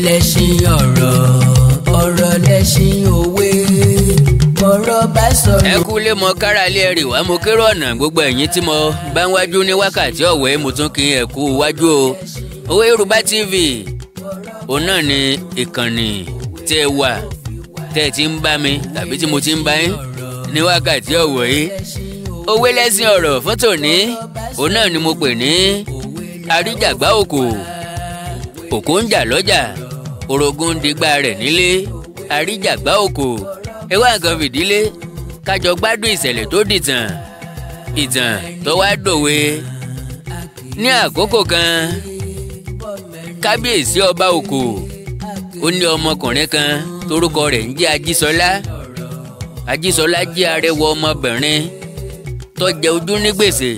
Lẹ́ṣin ọ̀rọ̀, ọ̀rọ̀ lẹ́ṣin òwe, bọ̀rọ̀ bá sọ̀rọ̀. Ẹ kú lé mọ kára lé ẹrì wá, mo kérò ọ̀nà gbogbo ẹ̀yin tí mo bá ń wájú ní wákàtí ọ̀wẹ́, mo tún kí ẹ kú wájú o. Òwe Yorùbá TV òun náà ni ìkànnì tí ẹ wà tẹ́ ẹ ti ń bá mi tàbí tí mo ti ń bá yín ní wákàtí ọ̀wẹ́ yìí. Òwe lẹ́sìn ọ̀rọ̀ fún tòní òun náà ni mo pè ní àríjàgbá òkò. Òkò ń jà lọ́jà, orogún ń digbá rẹ̀ nílé. Àríjàgbá òkò, ẹ wá nǹkan fìdílé kájọ gbádùn ìṣẹ̀lẹ̀ tó dìtàn, ìtàn tó wá dòwe. Ní àkókò kan, kábíyèsí ọba òkò ó ní ọmọkùnrin kan torúkọ rẹ̀ ń jẹ́ Ajísọlá. Ajísọlá jẹ́ arẹwà ọmọbìnrin tó jẹ ojú ní gbèsè.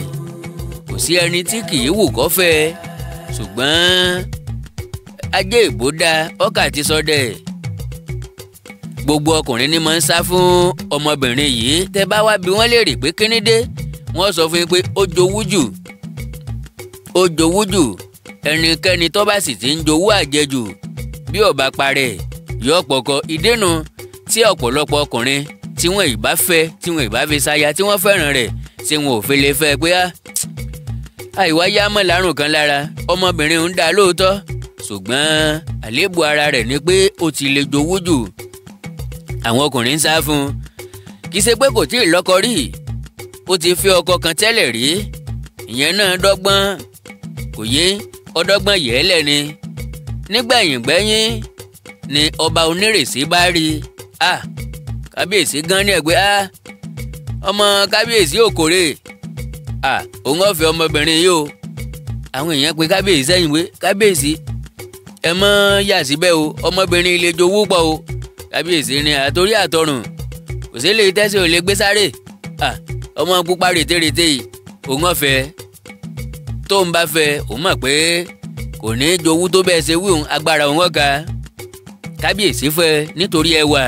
Kò sí ẹni tí kì í wù kó fẹ́, ṣùgbọ́n ajé ìbòdà ọkà ti sọdẹ. Gbogbo ọkùnrin ni máa ń sá fún ọmọbìnrin yìí. Tẹ́ bá wá bí wọ́n léèrè pé kíní dé, wọ́n sọ fún yín pé ó jowú jù, ó jowú jù. Ẹnikẹ́ni tó bá sì ti ń jowú àjẹjù bí ó bá parẹ́ yóò pọkọ. Ìdènà tí ọ̀pọ̀lọpọ̀ ọkùnrin tí wọ́n ìbá fẹ́, tí wọ́n ìbá fi ṣaya, tí wọ́n fẹ́ràn rẹ̀, tí wọn ò fi lè fẹ́ pé á àìwá yá mọ́ lárùn kan lára. Ọmọbìnrin ń dá lóòótọ́, ṣùgbọ́n àléébù ara rẹ̀ ni pé ó ti lè jowú jù. Àwọn ọkùnrin ń sá fún un. Kì í ṣe pé kò tí ì lọ́kọ rí, ó ti fi ọkọ kan tẹ́lẹ̀ rí, ìyẹn náà dọ́gbọ́n kò yé ọdọ́gbọ́n yẹ́lẹ̀ ni. Nígbẹ̀yìngbẹ́yìn ni ọba onírèsí bá rí i. Kábíyèsí gan ní ẹ̀gbẹ́, ọmọ kábíyèsí òkòrè, òun ọ̀fẹ́ ọmọbìnrin yìí o. Àwọn èèyàn pe kábíyèsí sẹ́yìn pé kábíyèsí ẹ mọ́ yà síbẹ̀ o, ọmọbìnrin ilé jowú pọ̀ o. Kábíyèsí ni àtòrí àtọrùn kò sí lè tẹ́sí ò lè gbé sáré. Ọmọ pupa rètérètè yìí òun ọ̀fẹ́, tó ń bá fẹ́ òun mọ̀ pé kò ní í jowú tó bẹ́ẹ̀ ṣe wí òun, agbára òun ọ̀ka. Kábíyèsí fẹ́ nítorí ẹwà.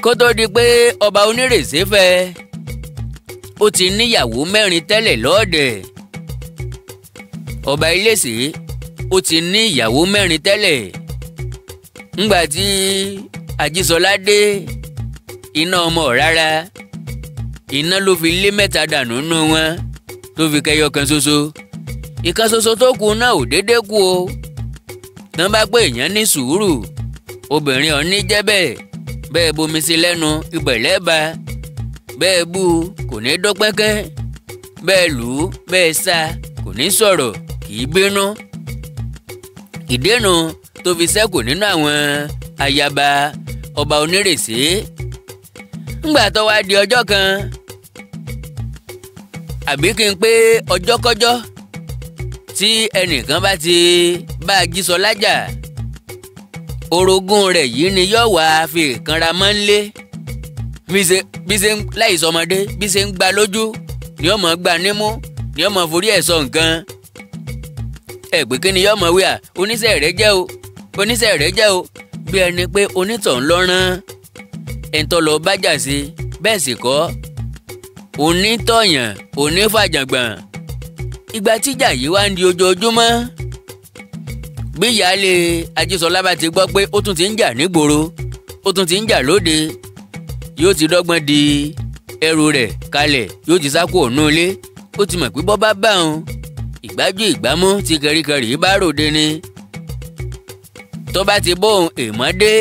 Kó tó di pé ọba onírèsé fẹ́, ó ti níyàwó mẹ́rin tẹ́lẹ̀ lọ́ọ̀dẹ̀. Ọba Iléṣè ó ti ní ìyàwó mẹ́rin tẹ́lẹ̀. Ńgbà tí Ajísọlá dé, iná ọmọ rárá, iná ló fi lé mẹ́ta dànù nù wọn tó fi kẹyọ kan ṣoṣo. Ìkan ṣoṣo tó kù náà ò déédéé kú o. Tán bá pé èèyàn ní sùúrù, obìnrin ọ̀ní jẹ́ bẹ́ẹ̀. Bẹ́ẹ̀ bomi sí lẹ́nu ibẹ̀ lẹ́ba, bẹ́ẹ̀ bú kò ní dọ́pẹ́kẹ́, bẹ́ẹ̀ lù ú bẹ́ẹ̀ sá kò ní sọ̀rọ̀, kì í bínú. Ìdènà tó fi ṣẹ́kù nínú àwọn ayaba ọba onírèsé. Ńgbà tó wá di ọjọ́ kan, àbí kí n pé ọjọ́kọ́jọ́ tí ẹnìkan bá ti bá Ajísọlá jà, orogún rẹ̀ yìí ni yóò wá fi ìkanra mọ́ ńlé. Bí ṣe ń láì sọmọdé, bí ṣe ń gba lójú ni ó mọ̀ gba nímú, ni ó mọ̀ forí ẹ̀ sọ nǹkan. Ẹ pé kí ni yóò mọ̀ wí à, oníṣẹ́ rẹ̀ jẹ́ o, oníṣẹ́ rẹ̀ jẹ́ o. Bí ẹni pé onítàn lọ rán ẹ̀ńtọ́ lọ bájà sí, bẹ́ẹ̀ sì kọ́ onítọ̀yàn onífàjàngbọ̀n. Ìgbà tíjà yìí wá ń di ojoojúmọ́, bí ìyáálé Ajísọlá bá ti gbọ́ pé ó tún ti ń jà nígboro, ó tún ti ń jà lóde, yóò ti dọ́gbọ́n di ẹrù rẹ̀ kalẹ̀, yóò ti sá kúrò nínú ilé. Ó ti mọ̀ pé bọ́ bá bá òun, ìgbájú ìgbámú ti kẹríkẹrí bá ròde ni. Tó bá ti bóun èèmọ́ dé,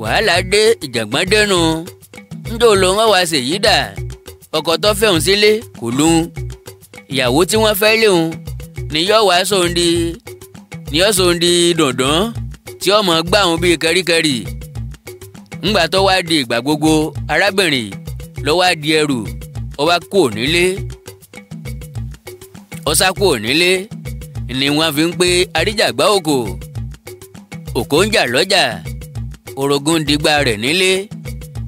wàhálà dé, ìjàngbọ́n dénú. Njó ló ń wá ṣèyí dà, ọkọ tó fẹ́ òun sílé kò lóhun, ìyàwó tí wọ́n fẹ́ léhun ni yóò wá sóun di, ni yóò sóun di dùndún tí ọmọ gbà òun bíi kẹríkẹrí. Ńgbà tó wá di ìgbà gbogbo, arábìnrin ló wá di ẹrù, ó wá kúrò nílé, ó sá kúrò nílé. Ni wọ́n fi ń pé àríjàgbá òkò, òkò ń jà lọ́jà, orogún dìgbà rẹ̀ nílé.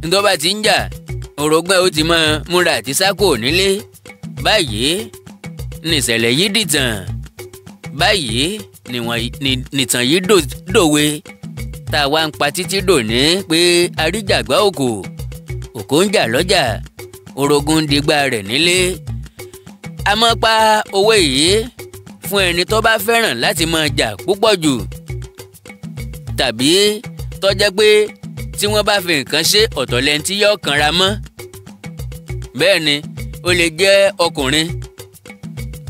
Ntọ́ bá ti ń jà, orogún ẹ̀ ó ti máa múra àti sá kúrò nílé. Báyìí ní ìṣẹ̀lẹ̀ yìí dìtàn, báyìí nìtàn yìí dòwe tá a wá ń pa títí dòní pé àríjàgbá òkò, òkò ń jà lọ́jà, orogún dìgbà rẹ̀ nílé. A máa pa òwe yìí fún ẹni tó bá fẹ́ràn láti máa jà púpọ̀ jù. Tàbí tó jẹ́ pé tí wọ́n bá fi nǹkan ṣe, ọ̀tọ̀ lẹ́ni tí yóò kanra mọ́. Bẹ́ẹ̀ ni, ó lè jẹ́ ọkùnrin,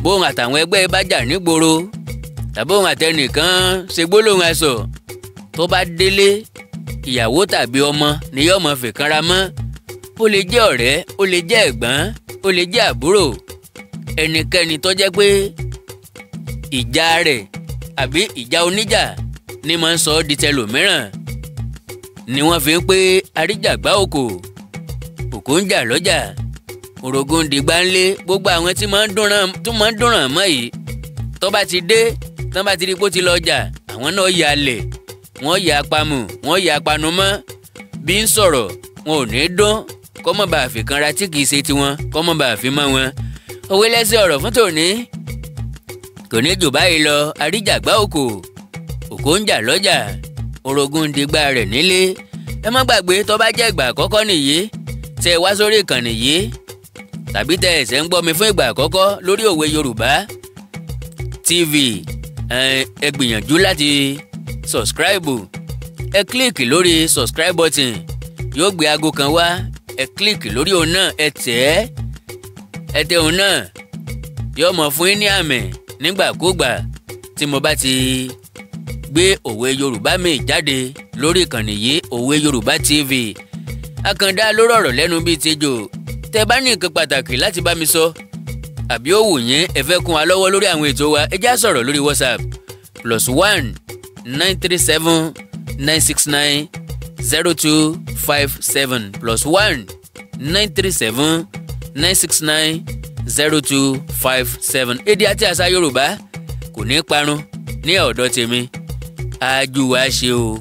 bóun àtàwọn ẹgbẹ́ bá jà nígboro tàbí òun àtẹnìkan ṣe gbólóhùn aṣọ, tó bá délé, ìyàwó tàbí ọmọ ni yóò máa fi kanra mọ́. Ó lè jẹ́ ọ̀rẹ́, ó lè jẹ́ ẹ̀gbọ́n, ó lè jẹ́ àbúrò, ẹnikẹ́ni tó jẹ́ pé ìjà rẹ̀ àbí ìjà oníjà ni máa ń sọ ọ́ di tẹlòmíràn ni wọ́n fi ń pé àríjàgbá òkò, òkò ń jà lọ́jà, orogún dìgbà ńlé. Gbogbo àwọn tí máa ń dúnràn, tó máa ń dúnràn mọ́ yìí, tó bá ti dé, tó bá ti rí pé ó ti lọ jà, àwọn náà ya lẹ̀, wọ́n ya pamù, wọ́n ya panu mọ́. Bí ń sọ̀rọ̀, wọn ò ní dún kọ́ mọ́ bá fi kanra tí kìí ṣe tiwọn, kọ́ mọ́ bá fi mọ́ wọn. Òwe lẹ́sìn ọ̀rọ̀ fún tòní kò ní jù báyìí lọ. Àríjàgbá òkò, òkò ń jà lọ́jà, orogún dìgbà rẹ̀ nílé. Ẹ má gbàgbé, tó bá jẹ́ ìgbà àkọ́kọ́ nìyí tẹ wá sórí ìkànnì yìí tàbí tẹ ẹsẹ̀ ń gbọ́ mi fún ìgbà àkọ́kọ́ lórí Òwe Yorùbá TV, ẹ gbìyànjú láti subscribe. Ẹ click lórí subscribe button, yóò gbé aago kan wá. Ẹ click lórí òun náà, ẹ tẹ̀ ẹ́, ẹ tẹ òun náà, yóò mọ̀ fún yín ní àmì nígbàkúgbà tí mo bá ti gbé òwe Yorùbá mi jáde lórí ìkànnì yìí, Òwe Yorùbá TV. Àkàndá ló rọ̀rọ̀ lẹ́nu bíi tejò. Tẹ bá ní nǹkan pàtàkì láti bá mi sọ àbí ó wù yín, ẹ fẹ́ kún wa lọ́wọ́ lórí àwọn ètò wa, ẹ já sọ̀rọ̀ lórí WhatsApp: +1 937 969 0257, +1 937 969 0257. Èdè àti àṣà Yorùbá kò ní parun ní ọ̀dọ̀ tèmi. Ájú wa ṣe o.